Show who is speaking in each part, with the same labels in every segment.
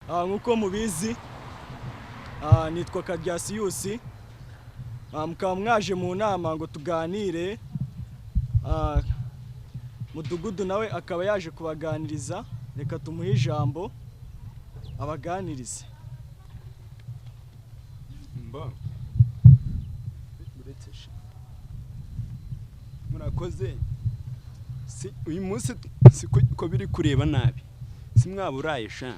Speaker 1: Nk'uko mubizi, nitwa Karyasiyusi. Mukaba mwaje mu nama ngo tuganire. Mudugudu nawe akaba yaje kubaganiriza. Reka tumuhe ijambo abaganirize.
Speaker 2: Mba uretse sha, murakoze. Si uyu munsi si ko biri kureba nabi, si mwaburaye sha.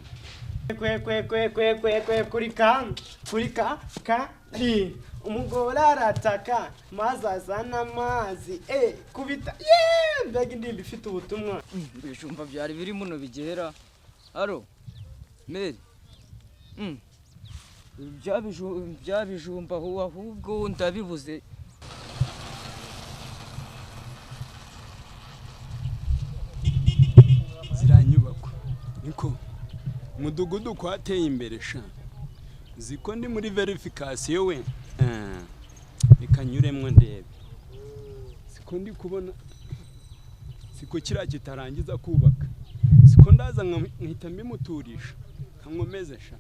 Speaker 3: Kwe kwe kwe kwe kwe kwe, kuri ka kuri ka ka ri, umugore arataka maze azana amazi, kubita ye. Mbega indirimbo ifite ubutumwa!
Speaker 4: Ibijumba byari biri muno bigera aro meri. Bya bijumba ahubwo ndabibuze.
Speaker 2: Ziriya nyubako niko umudugudu kwateye imbere sha. Ziko ndi muri vérification we. Reka nyuremwo ndebe siko ndi kubona, siko kiriya kitarangiza kubaka, siko ndaza nkahita mbimuturisha nkankomeze sha.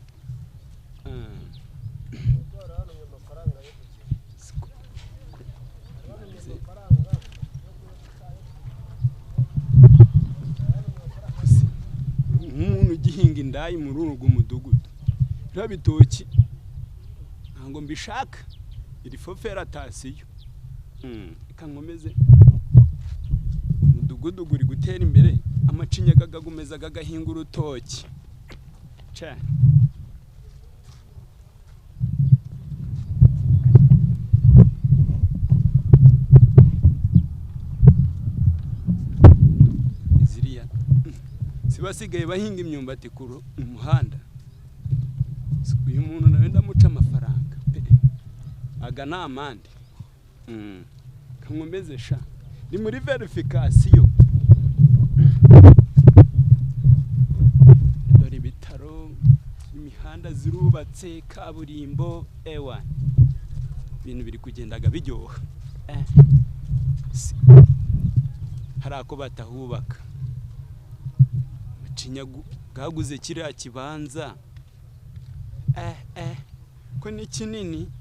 Speaker 2: Nk'umuntu ugihinga indayi muri uyu mudugudu, biriya bitoki ntabwo mbishaka, iri foferatasiyo. Reka nkomeze. Umudugudu guri gutera imbere, amacinya gagagumeza gagahinga urutoki ca. Ziriya si basigaye bahinga imyumbati ku muhanda. Uyu muntu nawe ndamuca amafaranga pe, aga ni amande. Kankomeze sha, ni muri vérification. Dore ibitaro, imihanda zirubatse, kaburimbo, ewa ibintu biri kugendaga biryoha. Hari ako batahubaka. Macinya bwaguze kiriya kibanza, ko ni kinini.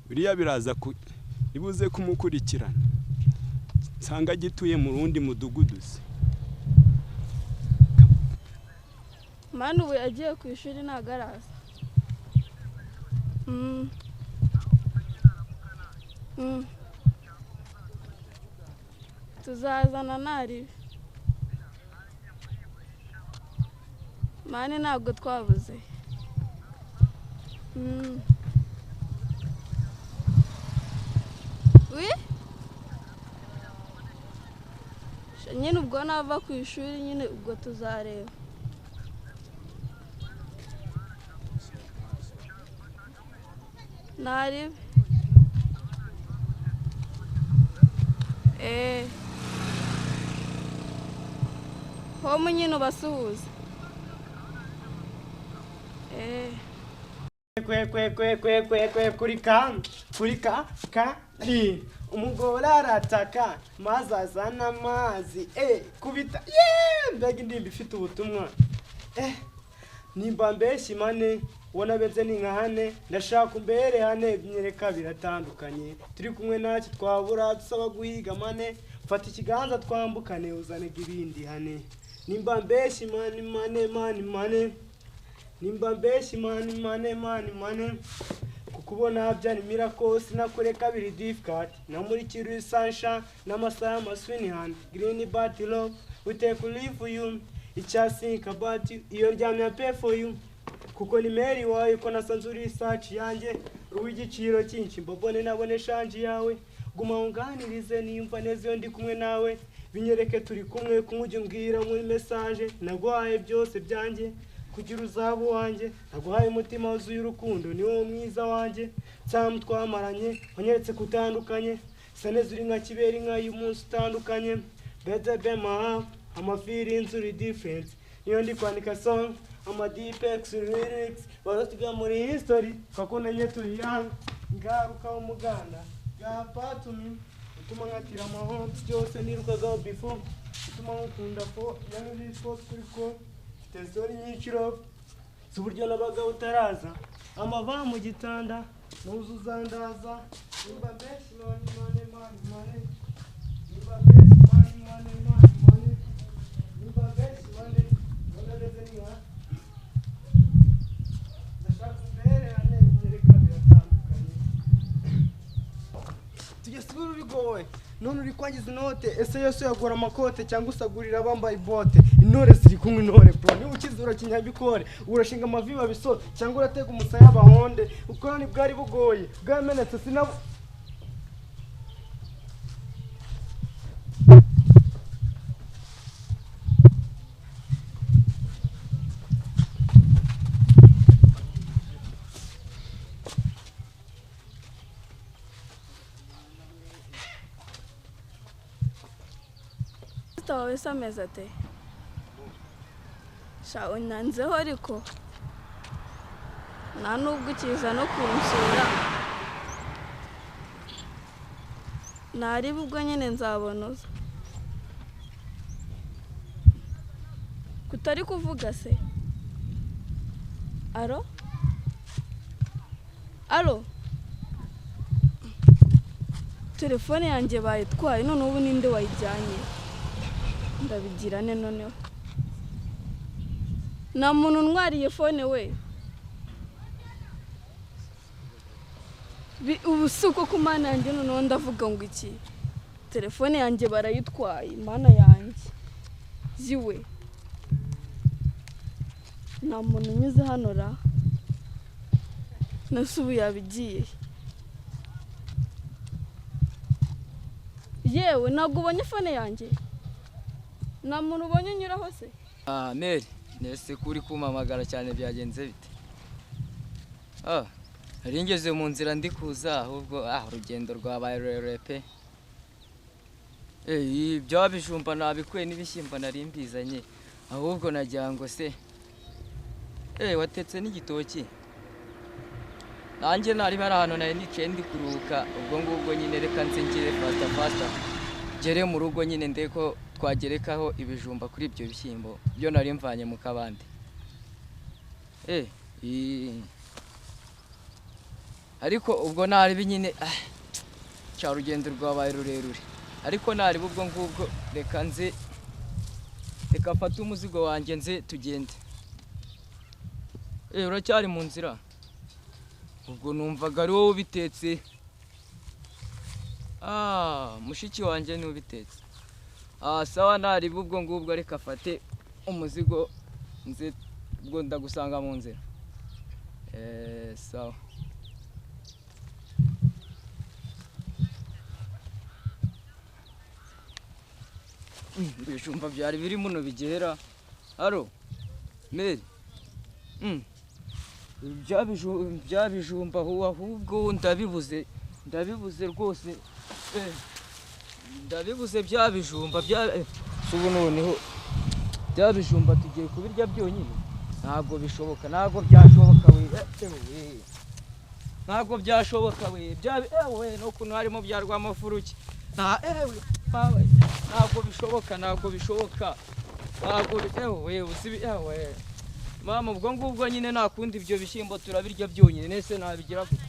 Speaker 2: Biriya biraza ku ibuze kumukurikirana, nsanga agituye mu rundi mudugudu se.
Speaker 5: Mani ubu yagiye ku ishuri, ntabwo araza. Tuzazana ntaribi. Mani ntabwo twabuze. Wi? Sha, nyine ubwo nava ku ishuri, nyine ubwo tuzareba. Ntaribi. Home nyine ubasuhuze.
Speaker 3: Kwe kwe kwe kwe kwe kwe, kuri ka kuri ka ka ri, umugore arataka maze azana amazi, kubita ye. Mbega indirimbo ifite ubutumwa! Nimba mbeshya imane ubona benze ni nka hane, ndashaka umbere hane, binyereka biratandukanye. Turi kumwe ntacyo twabura, dusaba guhiga mane, fata ikiganza twambukane, uzanega ibindi hane. Nimba mbeshya imane mane mane mane, nimba mbeshya imane mane mane mane, kukubona byari miracle, sinakureka biri difficult, namurikira usansha n'amasaha y'amaswini hand green but love we take live you icya think about you, iyo ryamye pay for you, kuko ni meri wawe, ko nasanze uri research yanjye, uw'igiciro cyinshi, mbobone nabone shanji yawe. Guma unganirize, niyumva neza iyo ndi kumwe nawe, binyereke turi kumwe, kumujya umbwira muri message. Naguhaye byose byanjye kugira uzaba uwanjye, naguhaye umutima wuzuye urukundo, ni wowe mwiza wanjye. Nsamu twamaranye wanyeretse kutandukanye, sa neza uri nka kibera inka y'umunsi utandukanye. Better be my ama feelings uri different, niyo ndi kwandika song ama deepex lyrics barasiga muri history, twakundanye turi young, ngaruka umuganda gapatumi utuma nkatira amahoro byose nirukagaho before, utuma nkukunda fo young sport kuri ko. Mfite story nyinshi rof z'uburyo nabaga utaraza, amava mu gitanda nuzu uzandaza. Nimba benshi money money money money, nimba benshi money money money money, nimba benshi money mbona ni nka ndashaka umbererane binyereka biratandukanye. Tujya subira urigowe none uri kwangiza inote. Ese yose uyagura amakote cyangwa usagurira abambaye ibote? Intore ziri kumwe intore bro, niba ukize urakinyabikore, urashinga amavi babisote cyangwa uratega umusaya bahonde. Ukorani bwari bugoye bwamenetse sinabu.
Speaker 5: Sister wawe se ameze ate? Sha, unanzeho ariko nta nubwo ukiza no kunsura. Nariba ubwo nyine nzabona uza. Kutari kuvuga se? Aro aro, telefone yanjye bayitwaye none ubu ninde wayijyanye? Ndabigira ne noneho? Nta muntu untwariye phone we. Ubu si uko ku Mana yanjye, noneho ndavuga ngo iki? Telefone yanjye barayitwaye, Mana yanjye ziwe. Nta muntu unyuze hano ra? Nase ubu yabigiye? Yewe, ntabwo ubonye phone yanjye? Nta muntu ubonye unyuraho se?
Speaker 4: Ah, Mary, nese ko uri kumpamagara cyane, byagenze bite? Ah, nari ngeze mu nzira ndi kuza ahubwo, urugendo rwabaye rurerure pe. Eh, bya bijumba nabikuye n'ibishyimbo nari mbizanye, ahubwo nagira ngo se watetse n'igitoki? Nanjye nari bari ahantu nari nicaye ndi kuruhuka, ubwo ngubwo nyine reka nze ngire faster faster ngere mu rugo nyine ndeko twagerekaho ibijumba kuri ibyo bishyimbo byo nari mvanye mu kabande. Ariko ubwo naribi nyine, cya rugendo rwabaye rurerure, ariko naribi ubwo ngubwo reka nze, reka mfate umuzigo wanjye nze tugende. Uracyari mu nzira? Ubwo numvaga ari wowe ubitetse. Mushiki wanjye niwe ubitetse. Sawa, naribi ubwo ngubwo reka afate umuzigo nze, ubwo ndagusanga mu nzira. Sawa. Ibijumba byari biri muno bigera. Aro Mary. Bya bijumba ahubwo ndabibuze, ndabibuze rwose. Ndabibuze bya bijumba bya ubu noneho bya bijumba tugiye kubirya byonyine? Ntabwo bishoboka, ntabwo byashoboka we. We. Ntabwo byashoboka we. Bya we no kuntu harimo bya rwamafuruki. Nta we, mawe. Ntabwo bishoboka, ntabwo bishoboka. Ntabwo we, usibi we. Mama, ubwo ngubwo nyine nta kundi ibyo bishyimbo turabirya byonyine, nese nabigira gute?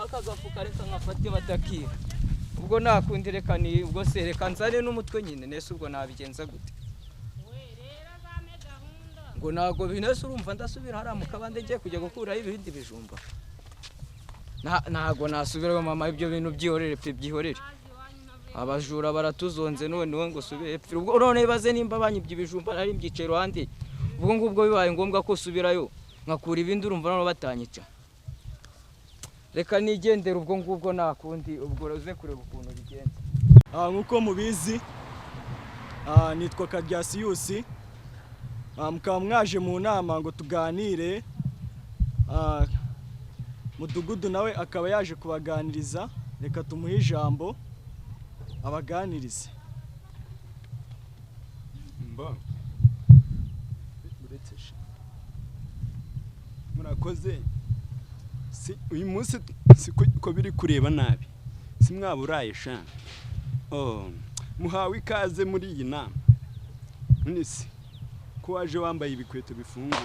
Speaker 4: Aka gafuka reka nkafate batakiba. Ubwo nta kundi reka ni ubwo se reka nzane n'umutwe nyine, nese ubwo nabigenza gute? Ngo ntabwo binese, urumva ndasubira hariya mu kabande ngiye kujya gukuraho ibindi bijumba. Ntabwo nasubirayo mama, ibyo bintu byihorere pe, byihorere. Abajura baratuzonze noneho ngo usubire hepfo. Ubwo none ibaze nimba banyibye ibijumba nari mbyicaye iruhande, ubwo ngubwo bibaye ngombwa ko usubirayo nkakura ibindi, urumva noneho batanyica. Reka nigendere ubwo ngubwo nta kundi, ubwo uze kureba ukuntu bigenza.
Speaker 1: Nk'uko mubizi, nitwa Karyasiyusi. Mukaba mwaje mu nama ngo tuganire. Mudugudu nawe akaba yaje kubaganiriza, reka tumuhe ijambo abaganirize.
Speaker 2: Mba uretse sha, murakoze. Si uyu munsi si ko biri kureba nabi, si mwaburaye sha. Oh, muhawe ikaze muri iyi nama. None se Ko waje wambaye ibikweto bifunguye?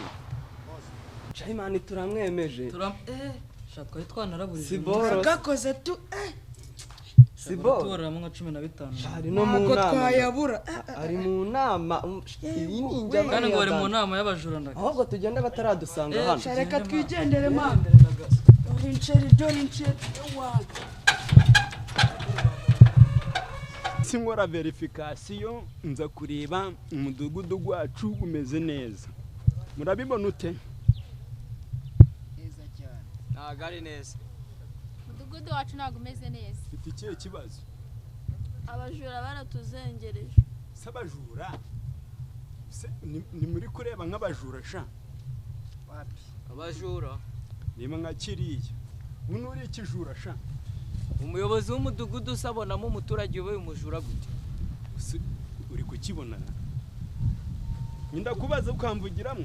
Speaker 6: Chayimani turamwemeje.
Speaker 7: Sha, twari twanaraburije.
Speaker 6: Si boro.
Speaker 3: Gakoze tu.
Speaker 6: Si boro.
Speaker 7: Tubaramo nka 15.
Speaker 6: Ari no mu
Speaker 3: Ntabwo
Speaker 6: nama.
Speaker 3: twayabura.
Speaker 6: Ari mu nama. Iyi ni injyana.
Speaker 7: Kandi ngo bari mu nama y'abajura ndaga.
Speaker 6: Ahubwo tugende bataradusanga hano.
Speaker 3: Sha, reka twigendere mama. Dore inceri, dore inceri, ewana.
Speaker 2: Sinkora verification, nza kureba umudugudu wacu umeze neza. Murabibona ute?
Speaker 8: Neza cyane.
Speaker 4: Ntabwo ari neza.
Speaker 9: Umudugudu wacu ntabwo umeze neza.
Speaker 2: Mfite ikihe kibazo?
Speaker 5: Abajura baratuzengereje.
Speaker 2: Se abajura se ni muri kureba nk'abajura sha?
Speaker 8: Wapi.
Speaker 4: Abajura?
Speaker 2: Reba nka kiriya, uno uri ikijura sha.
Speaker 4: Umuyobozi w'umudugudu usabonamo umuturage ubaye umujura gute?
Speaker 2: Se, uri kukibona na ndakubaza ukamvugiramo.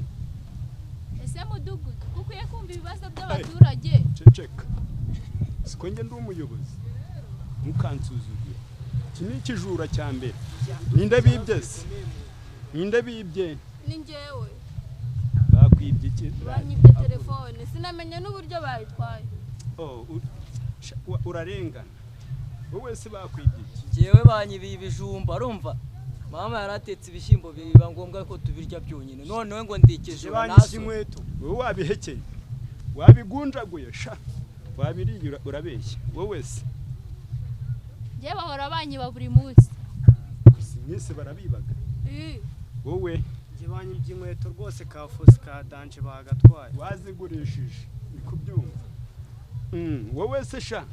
Speaker 9: Ese mudugudu, ukwiye kumva ibibazo by'abaturage.
Speaker 2: Ceceka, siko njye ndi umuyobozi, ntukansuzugure. Iki ni ikijura cya mbere. Ninde bibye se? Ninde bibye?
Speaker 5: Ni njyewe.
Speaker 2: Bakwibye iki?
Speaker 5: Banyibye telefone, sinamenya n'uburyo bayitwaye.
Speaker 2: Oh, urarengana wowe. Se bakwibye iki?
Speaker 4: Njyewe banyibiye ibijumba, urumva? Mama yaratetse ibishyimbo, biba ngombwa ko tubirya byonyine, noneho ngo ndikije.
Speaker 3: Banyishe inkweto.
Speaker 2: Wowe wabihekeye, wabigunjaguye sha, wabiriye. Urabeshya wowe se.
Speaker 9: Njyewe bahora banyiba buri munsi.
Speaker 2: Si mwese barabibaga?
Speaker 5: Ih,
Speaker 2: Wowe?
Speaker 3: Njye banyibye inkweto rwose, ka fusi ka danje bagatwaye.
Speaker 2: Wazigurishije, ni kubyumva. Wowe se sha?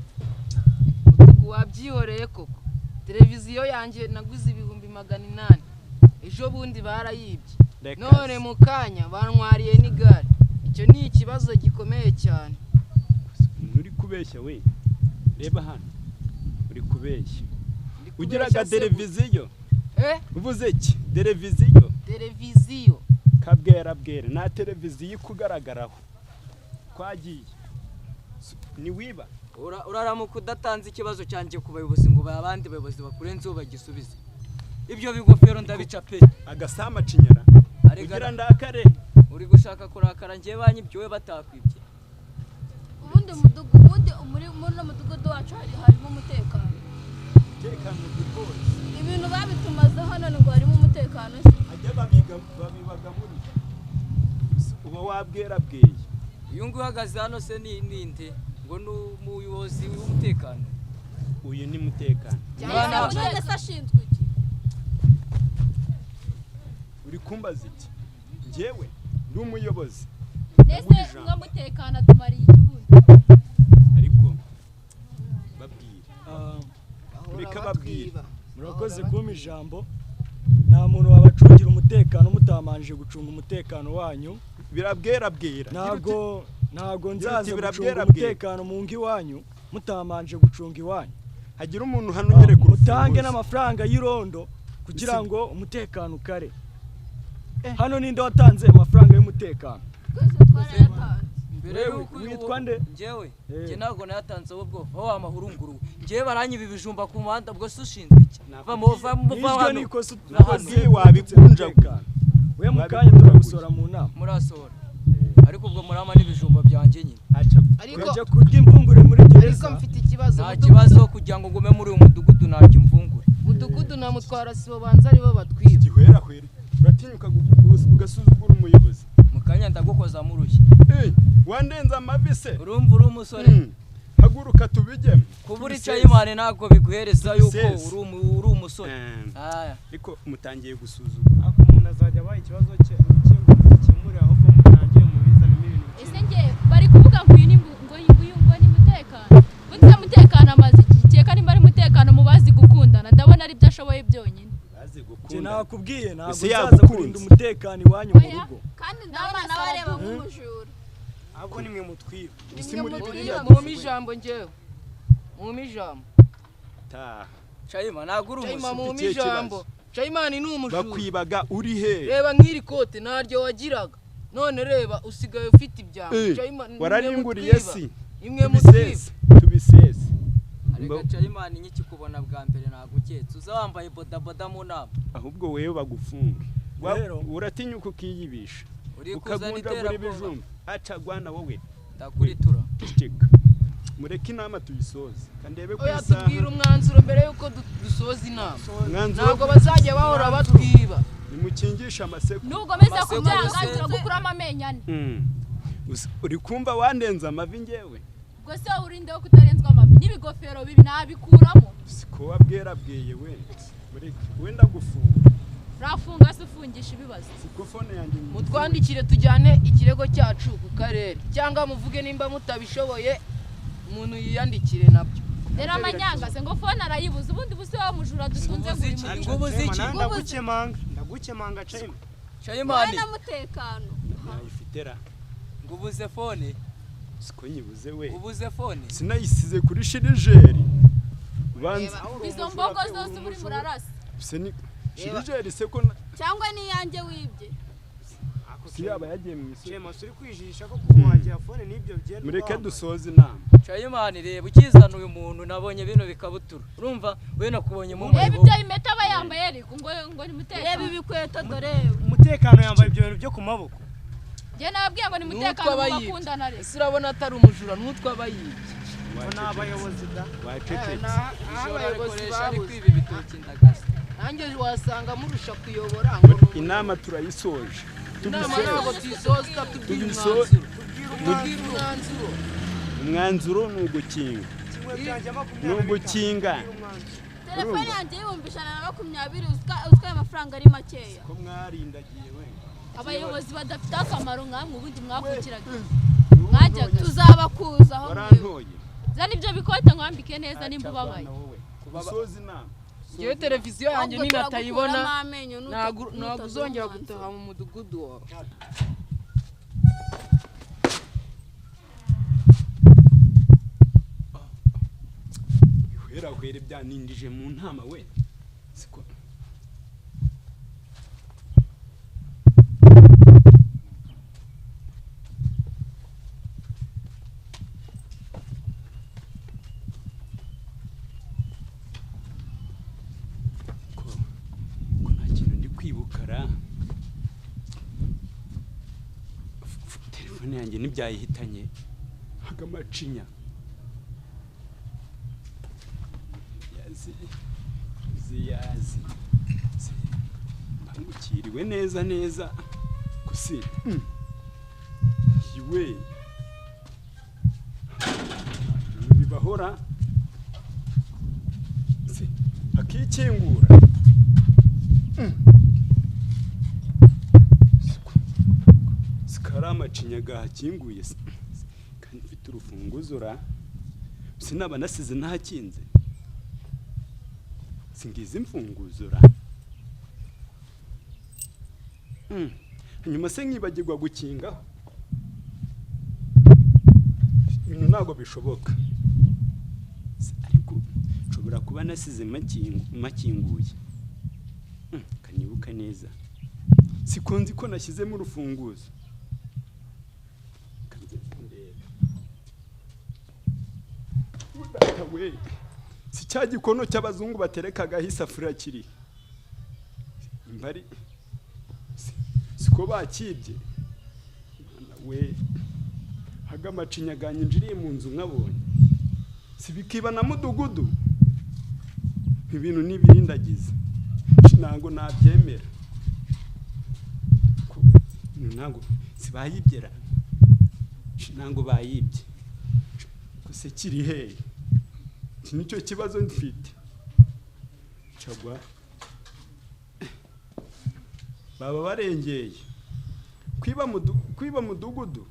Speaker 8: Mudugu, wabyihoreye koko. Televiziyo yanjye naguze 800,000, ejo bundi barayibye.
Speaker 2: Reka
Speaker 8: None
Speaker 2: se.
Speaker 8: mu kanya bantwariye n'igare. Icyo ni ikibazo gikomeye cyane.
Speaker 2: Nturi kubeshya we? Reba hano, uri kubeshya.
Speaker 8: Ndi
Speaker 2: Ugiraga
Speaker 8: kubeshya se
Speaker 2: televiziyo?
Speaker 8: Eh.
Speaker 2: Uvuze iki? Televiziyo?
Speaker 8: Televiziyo.
Speaker 2: Kabwera bwera, nta televiziyo ikugaragaraho. Twagiye. Ni wiba.
Speaker 4: Uraramuka udatanze ikibazo cyanjye ku bayobozi ngo abandi bayobozi bakurenzeho bagisubize, ibyo bigofero ndabica pe.
Speaker 2: Agasama cinyara.
Speaker 4: Arega-
Speaker 2: Ugira ndakare.
Speaker 4: Uri gushaka kurakara. Njyewe banyibye, wowe batakwibye.
Speaker 5: Ubundi mudugudu, ubundi muri uno mudugudu wacu harimo umutekano.
Speaker 2: Tekano rwose.
Speaker 5: Ibintu babitumazeho none ngo harimo umutekano se?
Speaker 2: Ajya babiga, babibaga muri uba wabwera bweye.
Speaker 4: Uyu nguyu uhagaze hano se ni ninde? Ngo ni umuyobozi w'umutekano?
Speaker 2: Uyu ni mutekano.
Speaker 4: Mwana-
Speaker 5: None se ashinzwe iki?
Speaker 2: Uri kumbaza iki? Njyewe ndi umuyobozi.
Speaker 9: Mbese
Speaker 2: Ndaguha ijambo.
Speaker 9: mwa mutekano atumariye iki ubundi?
Speaker 2: Ariko babwire.
Speaker 1: Ah,
Speaker 2: Reka babwire.
Speaker 1: Murakoze kumpa ijambo. Nta muntu wabacungira umutekano mutamanje gucunga umutekano wanyu.
Speaker 2: Birabwera bwera.
Speaker 1: Ntabwo
Speaker 2: Gira
Speaker 1: nzaza
Speaker 2: uti
Speaker 1: gucunga
Speaker 2: birabwera bwera.
Speaker 1: umutekano mu ngo iwanyu mutamanje gucunga iwanyu.
Speaker 2: Hagira umuntu hano unyereka
Speaker 1: Mutange
Speaker 2: urufunguzo.
Speaker 1: n'amafaranga y'irondo kugira ngo umutekano ukare. Hano ninde watanze amafaranga y'umutekano?
Speaker 5: Twese twarayatanze.
Speaker 4: Mbere
Speaker 1: Wewe,
Speaker 4: yuko
Speaker 1: witwa nde?
Speaker 4: Njyewe?
Speaker 1: Eh.
Speaker 4: Njye ntabwo nayatanze, ahubwo aho wamahurunguru. Njyewe baranyiba ibijumba ku muhanda, ubwo se ushinzwe iki? Va mu va mu va
Speaker 1: Niryo
Speaker 4: hano.
Speaker 1: ni ikosa.
Speaker 4: Va hano.
Speaker 2: Ukoze wabikunjaguye.
Speaker 1: We mu kanya turagusora mu nama.
Speaker 4: Murasohora, ariko ubwo murama n'ibijumba byanjye nyine.
Speaker 2: Aca.
Speaker 8: Ariko
Speaker 1: Urajya kurya imvungure muri
Speaker 8: ariko
Speaker 1: gereza.
Speaker 8: mfite ikibazo.
Speaker 4: Nta
Speaker 8: Mudugudu,
Speaker 4: kibazo, kugira ngo ngume muri uyu mudugudu ntabyo imvungure.
Speaker 8: Mudugudu na mutwara sibo banza aribo batwiba.
Speaker 2: Gihwerahwere, uratinyuka ugasuzugura umuyobozi.
Speaker 4: Mu kanya ndagukozamo urushyi.
Speaker 2: Eh, wandenze amavi se?
Speaker 4: Urumva uri umusore.
Speaker 2: Haguruka tubijyemo.
Speaker 4: Kuba uri cayimani ntabwo biguhereza yuko
Speaker 2: Tubiseze.
Speaker 4: uri umusore. Aya.
Speaker 2: Ariko mutangiye gusuzugura.
Speaker 3: Ariko umuntu azajya abaha ikibazo cye cye ngo gikemure, ahubwo mutangire mubizanemo ibintu.
Speaker 9: Ese njye bari kuvuga ngo uyu ni ngo uyu ngo ni mutekano, ubundi se mutekano amaze iki? Keka nimba ari mutekano mu bazi gukundana, ndabona aribyo ashoboye byonyine.
Speaker 2: Bazi
Speaker 1: Njye
Speaker 2: gukunda.
Speaker 1: nakubwiye, ntabwo
Speaker 2: Ese
Speaker 1: nzaza
Speaker 2: yagukunze?
Speaker 1: kurinda umutekano iwanyu mu
Speaker 9: Oya.
Speaker 1: rugo.
Speaker 5: Kandi ndabona nawe areba nk'umujura.
Speaker 3: Ahubwo nimwe mutwiba.
Speaker 2: Ese muri biriya
Speaker 8: Mumpe ijambo njyewe, mumpe ijambo.
Speaker 2: taha.
Speaker 4: Cayima, ntabwo uri
Speaker 8: Chayima,
Speaker 4: umusore.
Speaker 8: mumpe
Speaker 2: Ikihe
Speaker 8: ijambo.
Speaker 2: kibazo?
Speaker 8: Chayimani ni umujura.
Speaker 2: Bakwibaga uri he?
Speaker 8: Reba nk'iri kote, ntaryo wagiraga, none reba usigaye ufite ibyambo.
Speaker 2: Eh,
Speaker 8: Chayima, nimwe
Speaker 2: wararinguriye
Speaker 8: mutwiba.
Speaker 2: si?
Speaker 8: Nimwe mutwiba.
Speaker 2: Tubisese, tubisese.
Speaker 4: Arega cayimani, nkikikubona bwa mbere ntabwo uketse uza wambaye bodaboda mu nama.
Speaker 2: Ahubwo wewe bagufunge.
Speaker 1: Rero.
Speaker 2: Uratinyuka ukiyibisha,
Speaker 4: Uri kuzana
Speaker 2: ukagundagura
Speaker 4: iterabwoba.
Speaker 2: ibijumba, acagwana wowe.
Speaker 4: Ndakuritura.
Speaker 2: Ceceka, mureke inama tuyisoze, kandebe ku
Speaker 8: Oya,
Speaker 2: isaha.
Speaker 8: tubwira umwanzuro mbere y'uko dusoza inama.
Speaker 2: Umwanzuro?
Speaker 8: Ntabwo bazajya bahora batwiba.
Speaker 2: Nimukingishe amasekuru.
Speaker 9: Nugomeza
Speaker 4: Amasekuru
Speaker 9: kubyanga
Speaker 4: se.
Speaker 9: turagukuramo amenyo ane.
Speaker 2: Uri kumva wandenze amavi ngewe?
Speaker 9: Ubwo se wowe urinde wo kutarenzwa amavi n'ibigofero bibi nabikuramo?
Speaker 2: Siko wabwerabwiye we, mureke wenda gufunga.
Speaker 9: Urafunga se ufungisha ibibazo?
Speaker 2: Siko phone yanjye
Speaker 8: Mutwandikire tujyane ikirego cyacu ku karere, cyangwa muvuge nimba mutabishoboye umuntu yiyandikire nabyo.
Speaker 9: Rero amanyanga se ngo phone arayibuza, ubundi buse wowe mujura dutunze
Speaker 4: Ngubuze
Speaker 9: buri
Speaker 4: iki?
Speaker 9: mudugudu.
Speaker 4: Ngubuze iki?
Speaker 3: Chairman, ndagukemanga, ndagukemanga Chairman.
Speaker 4: Chairman,
Speaker 5: na mutekano.
Speaker 2: Nayifite ra?
Speaker 4: Ngubuze phone.
Speaker 2: Siko nyibuze we?
Speaker 4: Ubuze phone.
Speaker 2: Sinayisize kuri chargeur, banza.
Speaker 9: Izo mbogo zose uba urimo urarasa.
Speaker 2: Se ni chargeur se ko
Speaker 5: Cyangwa n'iyanjye wibye?
Speaker 2: Si yaba yagiye mu isoko?
Speaker 3: Chairman, uri kwijijisha ko kuwagira phone n'ibyo byenda.
Speaker 2: Mureke dusoze inama.
Speaker 4: Chairman, reba ukizana uyu muntu nabonye bino bikabutura. Urumva we nakubonyemo
Speaker 9: Reba
Speaker 4: umuriro.
Speaker 9: ibyo impeta aba yambaye, ariko ngo ni
Speaker 5: Reba
Speaker 9: mutekano.
Speaker 5: ibikweto dore.
Speaker 3: Umutekano yambaye ibyo bintu byo ku maboko.
Speaker 9: Njye nababwiye ngo ni
Speaker 8: N'utwo
Speaker 9: mutekano
Speaker 8: aba
Speaker 9: mu
Speaker 8: yibye.
Speaker 9: bakundana rero.
Speaker 8: Ese urabona atari umujura n'utwo aba yibye?
Speaker 3: Ngo ni abayobozi da.
Speaker 2: Wacecetse.
Speaker 8: Aho
Speaker 4: Ijoro
Speaker 8: abayobozi
Speaker 4: arikoresha ari
Speaker 8: babuze.
Speaker 4: kwiba ibitoki ndagasa.
Speaker 8: Nanjye wasanga murusha kuyobora ngo ni
Speaker 2: Inama turayisoje.
Speaker 8: Inama
Speaker 2: Tubisoze.
Speaker 8: ntabwo tuyisoza, tubwire umwanzuro. Tubwire umwanzuro.
Speaker 2: Umwanzuro ni ugukinga.
Speaker 3: Kimwe byanjye
Speaker 2: Ni
Speaker 3: 25.
Speaker 2: ugukinga.
Speaker 5: Telefone yanjye 120,000, uziko ayo mafaranga ari makeya.
Speaker 2: Ko mwarindagiye we?
Speaker 9: Abayobozi badafite akamaro nkamwe, ubundi mwavukiraga mwajyaga.
Speaker 5: Tuzabakuzaho mwewe.
Speaker 2: Warantoye.
Speaker 9: Zana ibyo bikote nkwambike neza nimba ubabaye.
Speaker 2: Dusoze inama.
Speaker 8: Ngewe televiziyo yanjye
Speaker 5: Ahubwo
Speaker 8: ninatayibona
Speaker 5: turagukuramo amenyo
Speaker 8: ntabwo
Speaker 5: nutaduha
Speaker 8: uzongera
Speaker 5: umwanzuro.
Speaker 8: gutaha mu mudugudu wawe.
Speaker 2: Ihwerahwere byanindije mu ntama we, siko? Ko nta kintu ndi kwibukara. Telefone yanjye ntibyayihitanye agamacinya yazi ziyazi mbangukiriwe neza neza gusi iwe bibahora se akikingura. Sikari amacinya gahakinguye se, kandi mfite urufunguzo ra, sinaba nasize ntakinze, singize imfunguzo ra. Hanyuma se nkibagirwa gukingaho, ibintu ntabwo bishoboka. Ariko nshobora kuba nasize makinguye. Kanibuka neza, sikunzi ko nashyizemo urufunguzo. Kanze ndebe. Data we, si cya gikono cy'abazungu baterekagaho isafuriya kiri imbari, siko bakibye? Mwana we, haga amacinya ganyinjiriye mu nzu nkabonye si bikiba na mudugudu, ibintu nibirindagiza ntabwo nabyemera. Ibintu ntabwo sibayibyera, ntabwo bayibye gusa kiri hehe? Iki nicyo kibazo mfite. Cagwa baba barengeye kwiba mudugudu,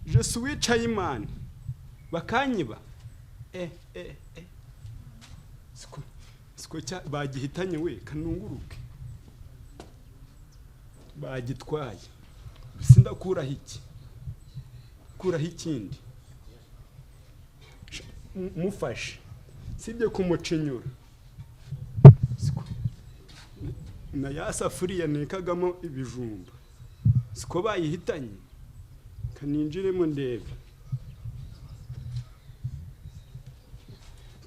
Speaker 2: je suis chairman, bakanyiba. Eh eh eh, siko cya bagihitanye we, kanunguruke bagitwaye. Sindakuraho iki, kuraho ikindi. Mufashe sibye kumucinyura. Siko na ya safuriya ntekagamo ibijumba, siko bayihitanye? Kaninjiremo ndebe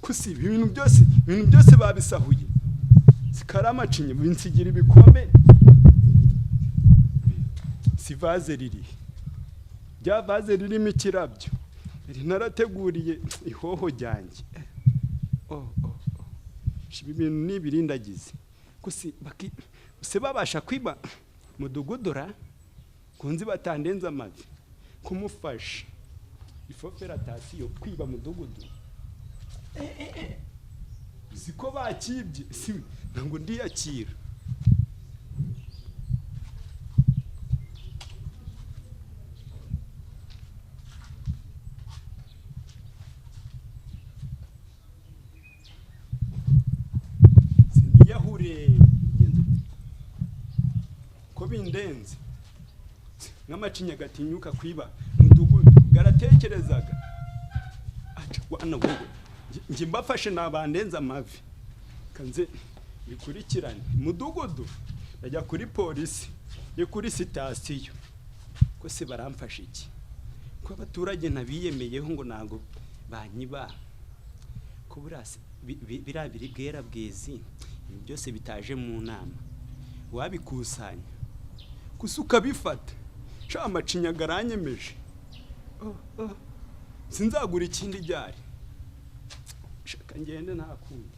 Speaker 2: kusi ibintu byose babisahuye, sikari amacinya binsigira ibikombe. Si vaze ririhe? Rya vaze ririmo ikirabyo nari narateguriye ihoho ryanjye. Oh, oh, oh. Ibi bintu ni ibirindagizi gusa se babasha kwiba mudugudura kunzi batandenza amavi kumufasha ifoferatasiyo kwiba mudugudu siko bakibye, si ntabwo ndiyakira. Siniyahure ko bindenze nk'amacinya gatinyuka kwiba mudugudu garatekerezaga aca wana wowe. Njye mbafashe nabandenza amavi, kanze bikurikirane mudugudu, ndajya kuri polisi yo kuri sitasiyo ko se baramfasha iki, ko abaturage ntabiyemeyeho ngo ntabwo banyiba, ko buriya biriya biri bwera bwezi, ibi byose bitaje mu nama wabikusanya gusa ukabifata. Sha amacinya garanyemeje. Oh, oh. Sinzagura ikindi ryari, shaka ngende nta kundi.